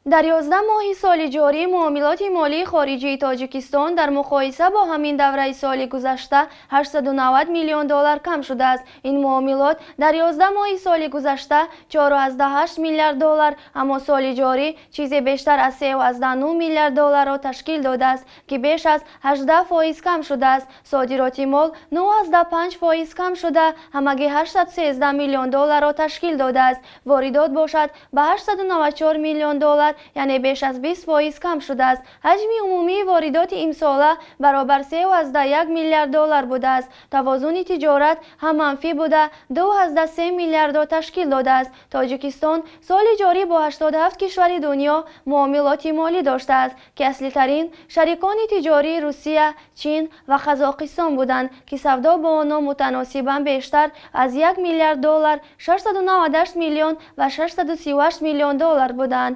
Дар 11 моҳи соли ҷорӣ муомилоти молии хориҷии Тоҷикистон дар муқоиса бо ҳамин давраи соли гузашта 890 миллион доллар кам шудааст. Ин муомилот дар 11 моҳи соли гузашта 4,8 миллиард доллар, аммо соли ҷорӣ чизе бештар аз 3,9 миллиард долларро ташкил додааст, ки беш аз 18% кам шудааст. Содироти мол 9,5% кам шуда, ҳамагӣ 813 миллион долларро ташкил додааст. Воридот бошад, ба 894 миллион доллар, яъне беш аз 20% кам шудааст. Ҳаҷми умумии воридоти имсола баробар 3,1 миллиард доллар будааст. Тавозуни тиҷорат ҳам манфӣ буда, 2,3 миллиардро ташкил додааст. Тоҷикистон соли ҷорӣ бо 87 кишвари дунё муомилоти молӣ доштааст, ки аслитарин шарикони тиҷорӣ Русия, Чин ва Қазоқистон буданд, ки савдо бо онҳо мутаносибан бештар аз 1 миллиард доллар, 698 миллион ва 638 миллион доллар буданд.